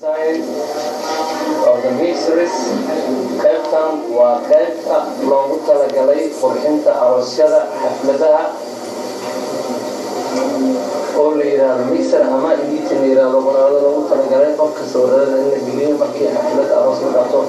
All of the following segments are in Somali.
Of the mixers. Qaybtan waa qaybta loogu talagalay qurxinta aroosyada, xafladaha, oo la yidhaahdo mixer ama editing la yidhaahdo, qoraalada loogu talagalay qofka sawirada in la geliyo markii xaflada aroos la qaato,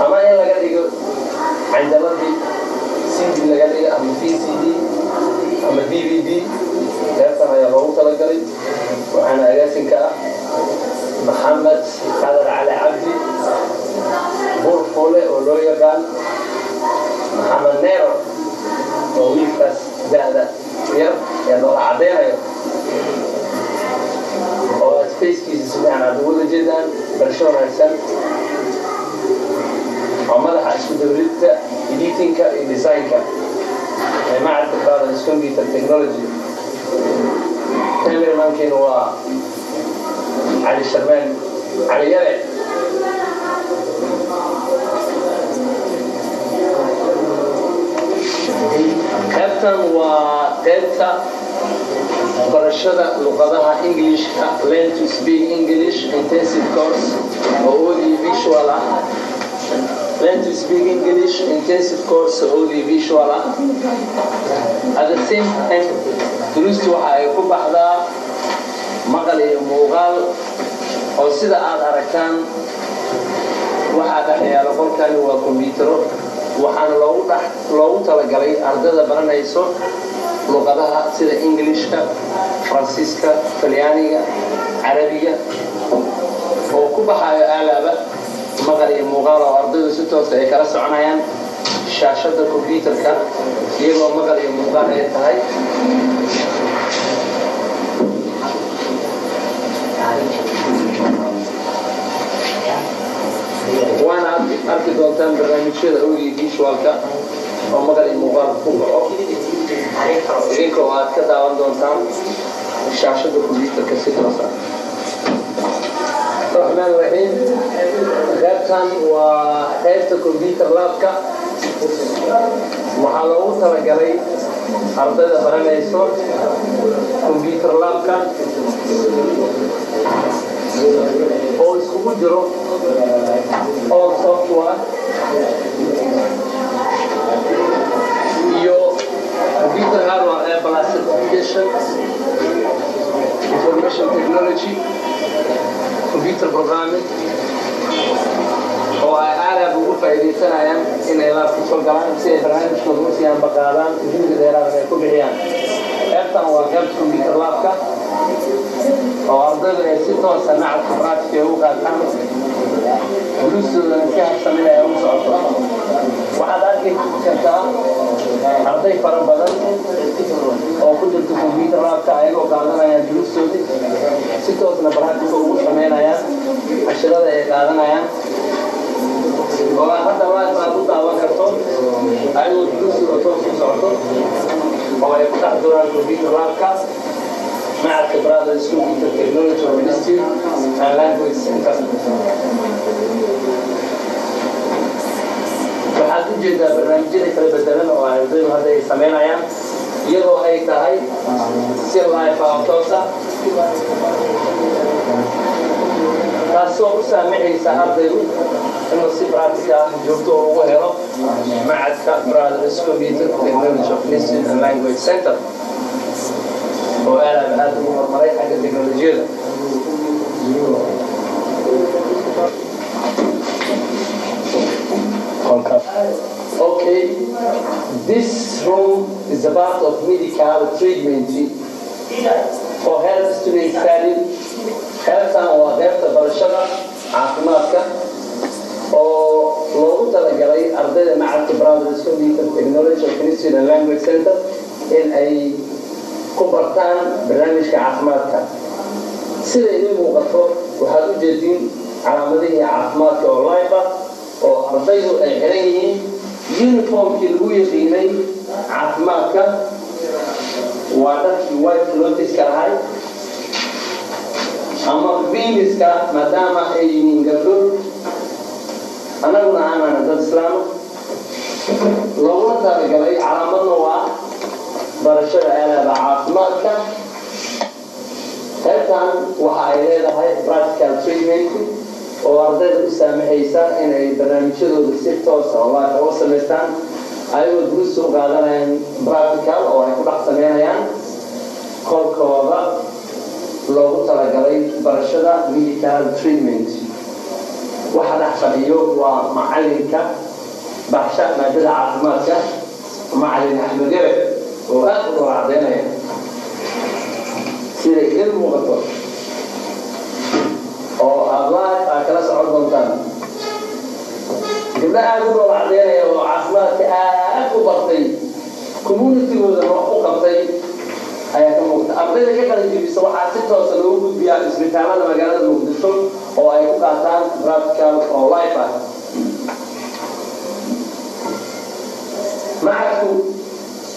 ama in laga dhigo canjaladii CD laga dhigo ama VCD ama DVD. Qaybtan ayaa loogu talagalay, waxaana agaasinka ah Maxamed Qadar Cali Cabdi Buurfuule, oo loo yaqaan Maxamed Neero, oo wiilkaas da'da yar ee loola caddaynayo oo aad facekiisa si fiican aad ugu wada jeedaan. Barasho wanaagsan. Oo madaxa isku dawlidta editingka iyo designka ee macadka Brothers Computer Technology. Cameramankiina waa Cali Sharmaan Cali Yare. Qaybtan waa qaybta barashada luqadaha Englishka, Learn to Speak English Intensive Course, oo audio visual ah. Learn to Speak English Intensive Course oo audio visual ah. At the same time, duruustu waxa ay ku baxdaa maqal iyo muuqaal, oo sida aad aragtaan waxaa dhex yaalo qolkani waa kombiyuutaro, waxaana loogu dhex loogu talagalay ardayda baranayso luqadaha sida Englishka, Faransiiska, Talyaaniga, Carabiga, oo ku baxaayo aalaaba maqal iyo muuqaal, oo ardaydu si toosa ay kala soconayaan shaashadda kombyuutarka iyagoo maqal iyo muuqaal ay tahay. Waana arki doontaan barnaamijyada audio visualka oo maqal iyo muuqaalka ku baxo, idinka oo aad ka daawan doontaan shaashadda kombyuutarka si toosa. Raxmaan Raxiim. Qaybtan waa qaybta computer labka. Waxaa loogu talagalay ardayda baranayso computer labka, oo iskugu jiro all software iyo computer hardware ee plus certification, information technology, computer programming, oo ay aadaab ugu faa'iidaysanayaan inay labka soo galaan si ay barnaamijkooda u sii ambaqaadaan, juhdi dheeraadan ay ku bixiyaan. Qaybtan waa qaybta computer labka, oo ardaydu ay si toosa macadka practice ay ugu qaataan, duruustoodana si habsamin ay ugu socoto. Waxaad arki kartaa arday fara badan oo ku jirta computer labka, ayagoo qaadanayaan duruustoodii, si toosna practice ugu samaynayaan cashirada ay qaadanayaan, oo aad hadda live aad u daawan karto ayagoo duruustooda toos u socoto, oo ay ku dhex duraan computer labka macadka Brothers Computer Technology Institute and Language Center. Waxaad u jeedaa barnaamijyada kala bedelan oo ardaydu hadda ay samaynayaan, iyadoo ay tahay si live ah oo toos ah, taasoo u saamixaysa ardaygu inuu si practical ah joogto oo ugu helo macadka Brothers Computer Technology of Institute and Language Center, oo aad aad ugu horumaray xagga teknolojiyada. Okay, this room is a part of medical treatment for health students study. Qaybtan waa qaybta barashada caafimaadka oo loogu talagalay ardayda macadka Brothers Computer Technology of Institute and Language Center in ay ku bartaan barnaamijka caafimaadka. Sida idiin muuqato, waxaad u jeediin calaamadihii caafimaadka oo live ah, oo ardaydu ay xiran yihiin uniformkii lagu yaqiinay caafimaadka, waa dharkii white clothiska ahay ama fiiliska, maadaama ay yihiin gabdho, annaguna aanana dad islaama. Looguna talagalay calaamadna waa barashada aalaaba caafimaadka. Qaybtan waxa ay leedahay practical treatment. Ardayda u saamaxaysa inay barnaamijyadooda si toosa oo live uga samaystaan, ayagoo duruus u qaadanayaan practical oo ay ku dhex sameynayaan qolkooda loogu talagalay barashada medical treatment. Waxa dhex fadhiyo waa macalinka baxsha maadada caafimaadka, Macalin Axmed Yare, oo aad u dhoola cadeynaya siday idin muuqato oo aad live aad kala socon doontaan. Gabdha aad u dhoola cadeynaya oo caafimaadka aad u bartay, communitygoodana wax u qabtay ayaa ka muuqata. Ardayda ka qalin jebisa waxaa si toosa loogu gudbiyaa isbitaalada magaalada Muqdisho oo ay ku qaataan practical oo live ah. Macadku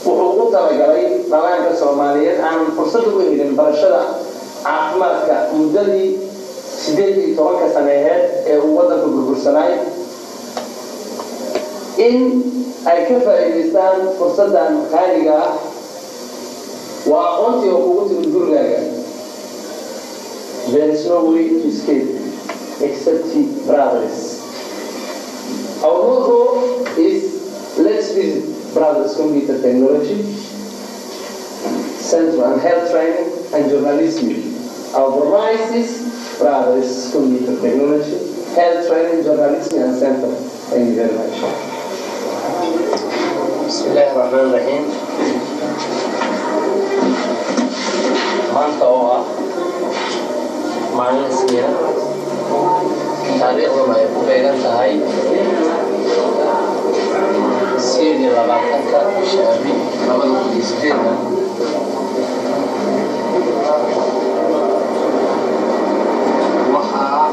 wuxuu u talagalay dhalaanka Soomaaliyeed aanan fursad ugu helin barashada caafimaadka muddadii 18-ka saneeheed ee uu waddanka burbursanaay in ay ka faa'iidaystaan fursaddan qaaliga ah. Waa aqoontii oo kugu timid gurigaaga. There is no way to escape except Brothers. Our motto is "Let's visit Brothers Computer Technology Center and Health Training and Journalism." Our promise is Brothers Computer Technology, Health Training, Journalism and Center. Thank you very much. بسم الله الرحمن الرحيم. Maanta oo ah maalin Isniina, taariikhduna ay ku beegan tahay 28-ka bisha Abriil 2008-da, waxaa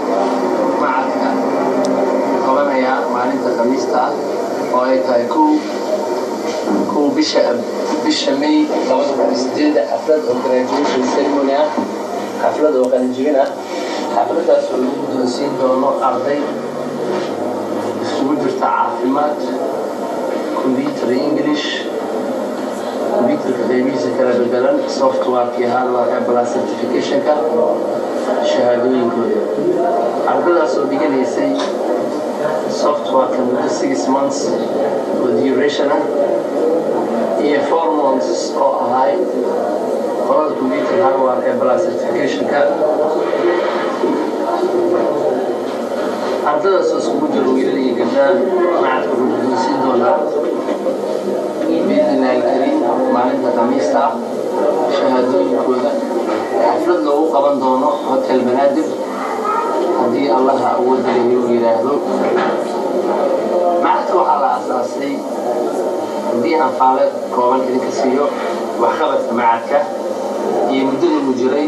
macadka qabanayaa maalinta Khamiista ah oo ay tahay 1 bisha May 2008-da xaflad oo graduation ceremony ah, xaflad oo qalinjibin ah. Xafladaas oo lagu guddoonsiin doono arday isugu jirta caafimaad, computer, English, computerka qeybihiisa kala bedelan, softwareki, hardware, plus certificationka shahaadooyinkooda. Ardadaas oo dhiganaysay softwareka muddo 6 months oo duration ah iyo 4 months oo ahay qolada computer hardware ee plus certificationka. Ardadaas oo isugu jiro wiilal iyo gabdhaha, macadka wuxuu guddoonsiin doonaa biidnillahi alkariim maalinta Khamiista ah shahaadooyinkooda, xaflad loogu qaban doono Hotel Banaadir haddii Allaha awoodda lehi uu yidhaahdo. Macadka waxaa la aasaasay, haddii aan faale kooban idinka siiyo waxqabadka macadka iyo muddada uu jiray,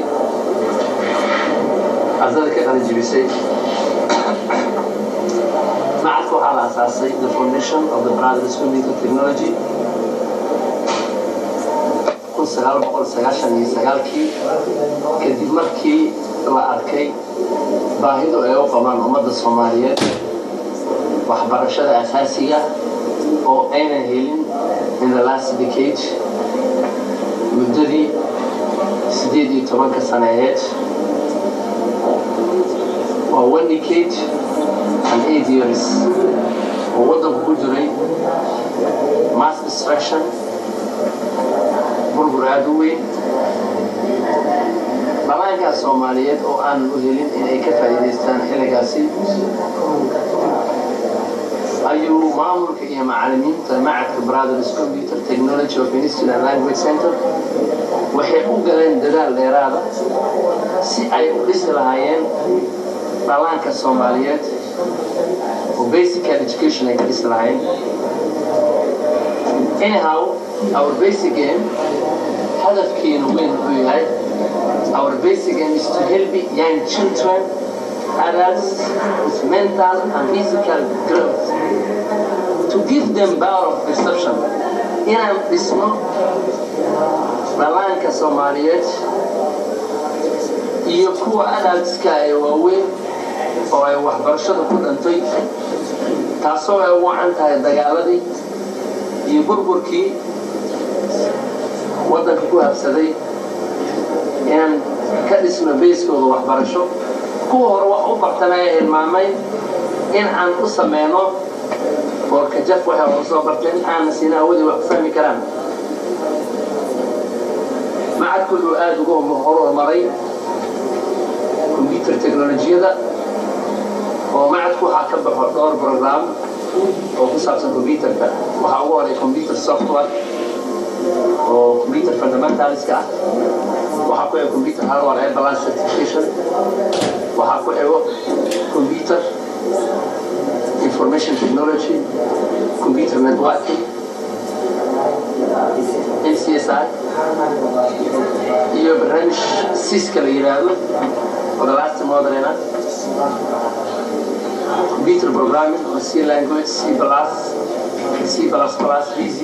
ardada ka qalin jibisay, macadka waxaa la aasaasay, the foundation of the Brothers Computer Technology, 1999-kii, kadib markii la arkay baahidu ay u qabaan ummadda Soomaaliyeed waxbarashada asaasiga oo aynan helin in the last decade, muddadii 18-ka sanaheed. Waa one decade and 8 years oo waddanku ku jiray mass destruction, burbur aada u weyn. Dhalaankaas Soomaaliyeed oo aanan u helin inay ka faa'iidaystaan xilligaasi ayuu maamulka iyo macallimiinta macadka Brothers Computer Technology of Institute and Language Center waxay u galeen dadaal dheeraada si ay u dhisi lahaayeen dhalaanka Soomaaliyeed oo basic education ay ka dhisi lahaayeen. Anyhow, our basic aim, hadafkeenu weyn wuxuu yahay, our basic aim is to help young children, adults with mental and physical growth, to give them power of perception, inaan dhisno dhalaanka Soomaaliyeed iyo kuwa adultska ee waaweyn oo ay waxbarashada ku dhantay, taasoo ay u wacan tahay dagaaladii iyo burburkii waddanka ku habsaday, inaan ka dhisno basekooda waxbarasho. Kuwa hore wax u bartanaya hilmaamay in aan u sameyno boorkajaf waxay hore soo barteen, aana siina awoodii wax ku fahmi karaan. Macadku wuxuu aada uga horumaray computer technologiyada, oo macadku waxaa ka baxo dhowr program oo ku saabsan computerka. Waxaa ugu horay computer software oo computer fundamentalska ah, waxaa ku xigo computer hardware A plus certification, waxaa ku xigo computer information technology, computer networking, NCSI iyo barnaamij Cisco la yidhaahdo oo the last modern ah, computer programming oo C language, C plus, C plus plus, VC,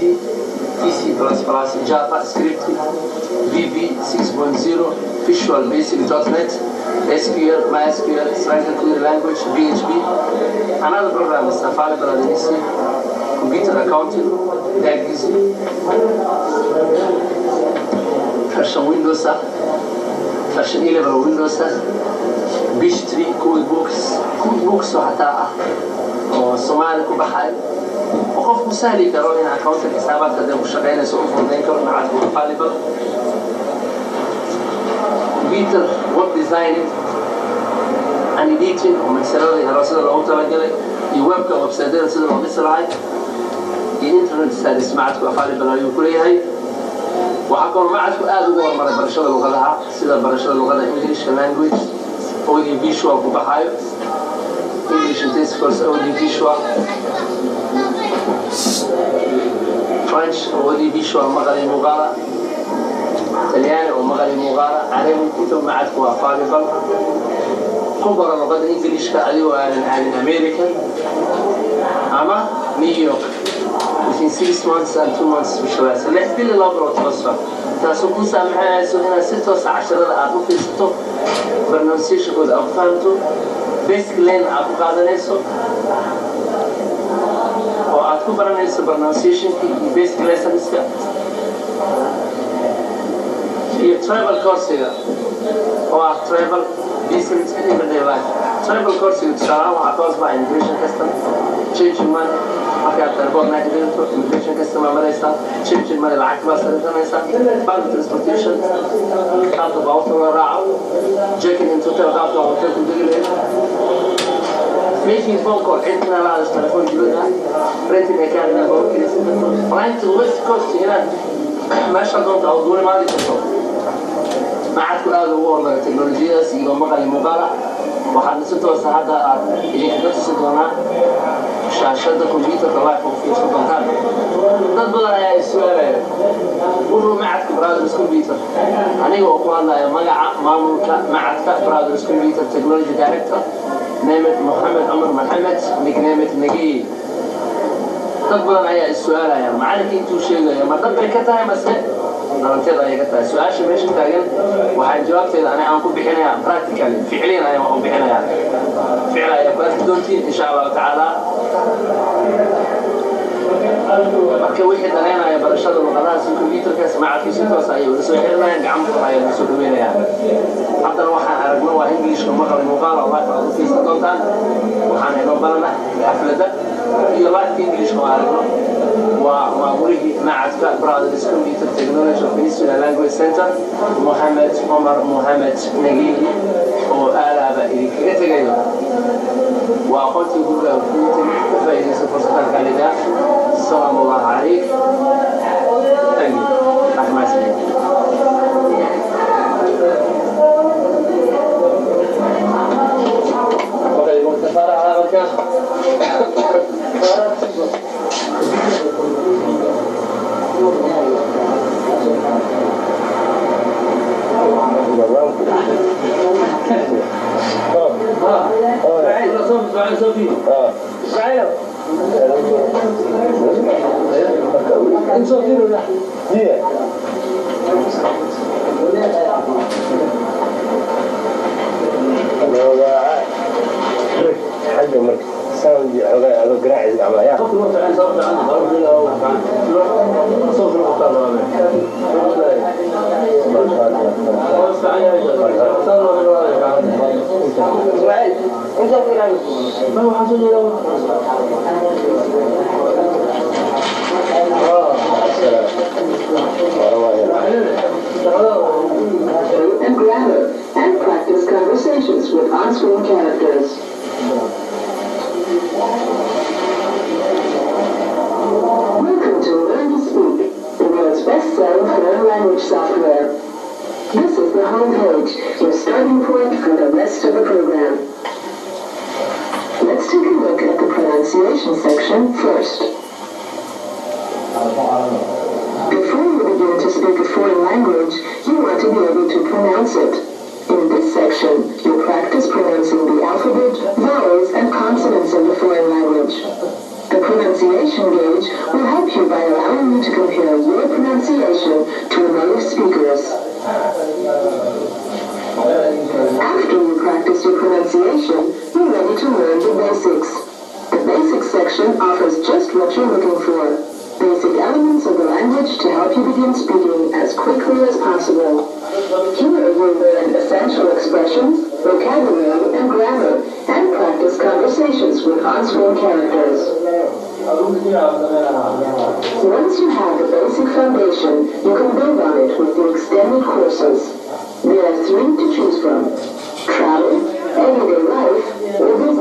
VC plus plus, Java script, VB 6.0, Visual Basic .NET, SQL, MySQL, Structured Query Language, PHP. Another program is available at the computer accounting, DAGIS, version Windows ah, version 11 Windows ah, Peachtree, QuickBooks, QuickBooks oo xataa ah oo Soomaali ku baxay oo qofku sahli karo in accounting, xisaabaadka hadday ku shaqaynayso, u fududayn karo. Macadku available computer web designing and editing oo mixerada iyo sida loogu talagalay iyo webka, website-yada sida loo dhisi lahay iyo internet studies macadku available ayuu ku leeyahay. Waxaa kaloo macadku aada ugu horumaray barashada luqadaha, sida barashada luqada English language, audio visual ku baxaayo, English intensive course audio visual, French audio visual, maqal iyo muuqaala, Talyaani oo maqal iyo muuqaala, Carabi, inta macadku waa available. Ku baro luqada Englishka adigoo aadan aadin America ama New York within 6 months and 2 months specialized, 6 bil iyo 2 bilood toosfa, taasoo kuu saamaxanayso inaad si toosa casharada aad u fiirsato, pronunciationkooda aad ku fahamto, basic line aad ku qaadanayso oo aad ku baranayso pronunciationka iyo basic lessonska iyo travel coursiga oo ah travel, business, everyday life. Travel coursiga tusaalahaan waxaa ka hoos baxa immigration, custom, changing money. Markaad airport naa ka immigration, custom aa maraysaa, changing money, lacag baa sarisanaysaa, public transportation, qaabka baabuurta loo raaco, checking into hotel, qaabka hotelku degi lahayd, making phone call, cid inaad la hadasho telefoon dibadda ah, renting a car, inaad baabuur kiraysan karto, flying to the west coast, inaad meesha doonta oo duuli maadi karto. Macadku aada ugu horumaray teknolojiyadaas iyadoo maqal iyo muuqaal ah. Waxaadna si toosa hadda aad idinkaga tusi doonaa shaashadda computerka live oo fiirsan doontaan. Dad badan ayaa is-su'aalaya wuxuu macadka Brothers Computer. Aniga oo ku hadlaya magaca maamulka macadka Brothers Computer Technology, director Nemet Moxamed Cumar Maxamed, nicknamed Nagey, dad badan ayaa is-su'aalaya macalinka intuu sheegaya ma dhab bay ka tahay mase dhalanteed ayay ka tahay. Su-aasha meesha taagan waxaan jawaabteeda ani aan ku bixinayaa practically, ficliyan ayaan wax u bixinayaa, ficil ayaa ku arki doontiin insha Allahu tacaala. Marka wixii danaynaya barashada luqadahaas iyo computerkaas, macadku si toos ayay ula soo xirinayaan, gacmo furan ayay ula soo dhaweynayaan. Haddana waxaan aragno waa Englishka maqal muuqaal oo live aad u fiirsan doontaan. Waxaan inoo balana xafladda iyo live Englishka oo aragno. Waa maamulihii macadka Brothers Computer Technology of Institute and Language Center, Mohamed Cumar Mohamed Nagihi, oo aalaaba idinkaga tegayo. Waa aqoontii guriga kuu tegay, ka faa'iidaysa fursadan qaaliga. Asalaamu allahu calayk. Thank you. Raxmaasmiin. Okay, marka marka Xagga marka sound iyo xogaa adoo garaacis camal yaa. Ismaaciil, inta ku ilaali. Ma waxaan soo jeedaa. And grammar, and practice conversations with on-screen characters. Welcome to Learn to Speak, the world's best-selling foreign language software. This is the home page, your starting point for the rest of the program. Let's take a look at the pronunciation section first. Before you begin to speak a foreign language, you want to be able to pronounce it. In this section, you'll practice pronouncing the alphabet, vowels, and consonants of the foreign language. The pronunciation gauge will help you by allowing you to compare your pronunciation to a native speaker's. After you practice your pronunciation, you're ready to learn the basics. The basics section offers just what you're looking for. Basic elements of the language to help you begin speaking as quickly as possible. Here you'll learn essential expressions, vocabulary, and grammar, and practice conversations with on-screen characters. Once you have the basic foundation, you can build on it with the extended courses. There are three to choose from: travel, everyday life, or business.